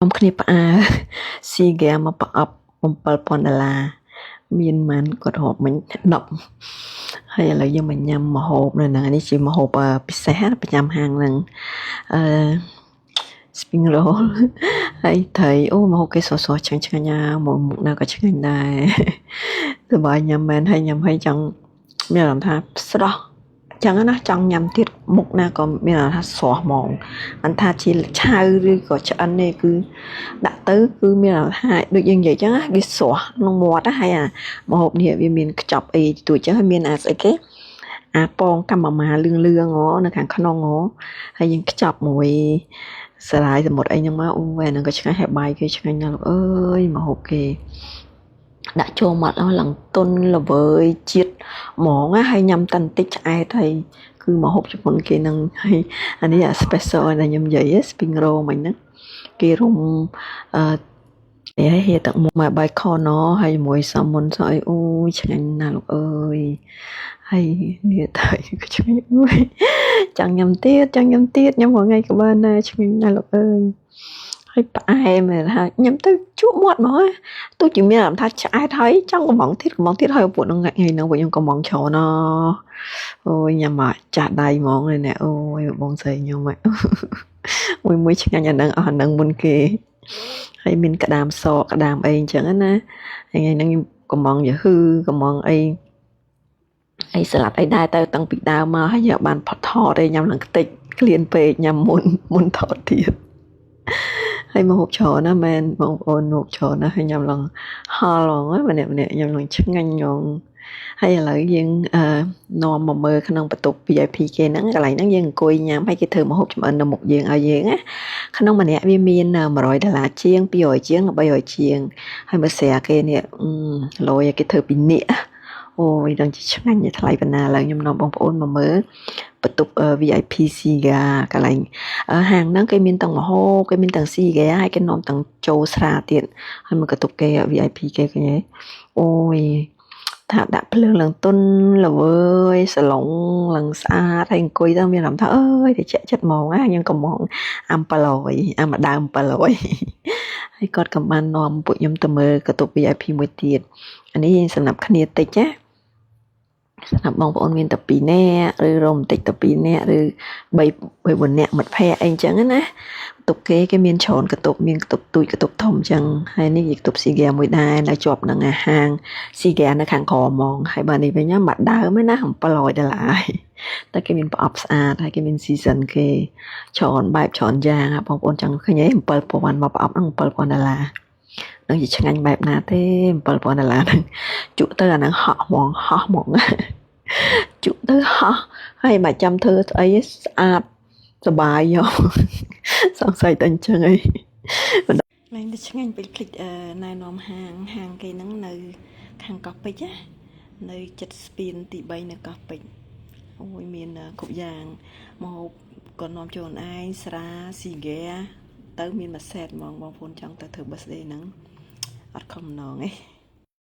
នាំគ្នាផ្អើស៊ីហ្គាមកប្រអប់7000ដុល្លារមានម៉ានគាត់រាប់មិញ10ហើយឥឡូវយើងមកញ៉ាំម្ហូបនៅហ្នឹងនេះជាម្ហូបពិសេសប្រចាំហាងហ្នឹងអឺ spring roll ហើយត្រីអូម្ហូបគេស្រស់ៗឆ្ងាញ់ឆ្ងាញ់ណាមួយមុខណាក៏ឆ្ងាញ់ដែរសប្បាយញ៉ាំមែនហើយញ៉ាំហើយចង់មានអារម្មណ៍ថាស្រស់ចឹងណាចង់ញ៉ាំទៀតមុខណាក៏មានអារម្មណ៍ថាស្រស់ហ្មងមិនថាជាឆៅឬក៏ឆ្អិនទេគឺដាក់ទៅគឺមានអារម្មណ៍ថាដូចយើងនិយាយចឹងណាវាស្រស់ក្នុងមាត់ណាហើយអាម្ហូបនេះវាមានខ្ចប់អីទួចចឹងហើយមានអាស្អីគេអាពងកម្មាលឿងលឿងហ៎នៅខាងក្នុងហ៎ហើយយើងខ្ចប់មួយសារាយសមុទ្រអីហ្នឹងមកអូអាហ្នឹងក៏ឆ្ងាញ់ហើយបាយគេឆ្ងាញ់ណាស់លោកអើយម្ហូបគេដាក់ចូលមាត់អស់ឡើងទុនល្វើយជាតិហ្មងណាហើយញ៉ាំតាន់តិចឆ្អែតហើយគឺម្ហូបជប៉ុនគេហ្នឹងហើយអានេះអា special ដែលខ្ញុំនិយាយ spring roll មិញហ្នឹងគេរុំអឺនេះហៀទឹកមុខមកបាយខណហើយជាមួយ salmon ស្អីអូយឆ្ងាញ់ណាស់លោកអើយហើយនេះទៅក៏ឆ្ងាញ់អូយចង់ញ៉ាំទៀតចង់ញ៉ាំទៀតញ៉ាំរាល់ថ្ងៃក៏បានដែរឆ្ងាញ់ណាស់លោកអើយហើយផ្អែមថាញ៉ាំទៅជក់មាត់ហ្មងទោះជាមានអារម្មណ៍ថាឆ្អែតហើយចង់កំងទៀតកំងទៀតហើយពួកហ្នឹងថ្ងៃហ្នឹងពួកខ្ញុំកំងច្រើនណអូយញ៉ាំមកចាស់ដៃហ្មងនេះអូយបងស្រីខ្ញុំមួយមួយឆ្ងាញ់អាហ្នឹងអស់អាហ្នឹងមុនគេហើយមានក្តាមសក្តាមអីអញ្ចឹងណាថ្ងៃហ្នឹងខ្ញុំកំងយ៉ាហឺកំងអីអីស្លាប់អីដែរទៅតាំងពីដើមមកហើយយកបានផថតឯញ៉ាំឡើងខ្ទេចក្លៀនពេកញ៉ាំមុនមុនថតទៀតហើយមកហូបច្រើនណាមែនបងប្អូនហូបច្រើនណាស់ហើយញ៉ាំឡើងហល់ហ្មងម្នាក់ម្នាក់ញ៉ាំឡើងឆ្ងាញ់ហ្មងហើយឥឡូវយើងអឺនាំមកមើលក្នុងបន្ទប់ VIP គេហ្នឹងកន្លែងហ្នឹងយើងអង្គុយញ៉ាំហើយគេធ្វើម្ហូបចម្អិននៅមុខយើងឲ្យយើងណាក្នុងម្នាក់វាមាន100ដុល្លារជាង200ជាង300ជាងហើយបើស្រាគេនេះលយគេធ្វើពីនាគអូយដឹងជាឆ្ងាញ់ថ្លៃប៉ុណ្ណាឡើងខ្ញុំនាំបងប្អូនមកមើលបន្ទប់ VIP Cigar កន្លែងហាងហ្នឹងគេមានទាំងម្ហូបគេមានទាំង Cigar ហើយគេនាំទាំងចូលស្រាទៀតហើយមកបន្ទប់គេ VIP គេឃើញទេអូយថាដាក់ភ្លើងឡើងទុនល្វើយសាឡុងឡើងស្អាតហើយអង្គុយទៅមានអារម្មណ៍ថាអើយតិចចិត្តហ្មងណាយើងកំងអំ700អាមួយដើម700ហើយគាត់ក៏បាននាំពួកខ្ញុំទៅមើលបន្ទប់ VIP មួយទៀតអានេះសម្រាប់គ្នាតិចណាសម្រាប់បងប្អូនមានតែ2នាក់ឬរមតិចតែ2នាក់ឬ3 3 4នាក់មិត្តភ័ក្តិអីចឹងណាបន្ទប់គេគេមានច្រើនបន្ទប់មានបន្ទប់ទូចបន្ទប់ធំចឹងហើយនេះជាបន្ទប់ស៊ីហ្គាមួយដែរនៅជាប់នឹងអាហាងស៊ីហ្គានៅខាងក្រោមហ្មងហើយបើនេះវិញមួយដើមណា700ដុល្លារតែគេមានប្រអប់ស្អាតហើយគេមាន season គេច្រើនបែបច្រើនយ៉ាងបងប្អូនចង់ឃើញទេ7000មកប្រអប់ហ្នឹង7000ដុល្លារនឹងជាឆ្ងាញ់បែបណាទេ7000ដុល្លារហ្នឹងជក់ទៅអាហ្នឹងហក់ហ្មងហោះហ្មងជក់ទៅហោះហើយមិនចាំធ្វើស្អីស្អាតសបាយយកសង្ស័យតែអញ្ចឹងអីឡើងទៅឆ្ងាញ់ពេកភ្លេចណែនាំហាងហាងគេហ្នឹងនៅខាងកោះពេជ្រណានៅចិត្តស្ពានទី3នៅកោះពេជ្រអូយមានគ្រប់យ៉ាងមកក៏នាំចូលឯងស្រាស៊ីហ្គាទៅមានមួយសេតហ្មងបងប្អូនចង់ទៅធ្វើ birthday ហ្នឹងអត់ខំម្ដងឯង។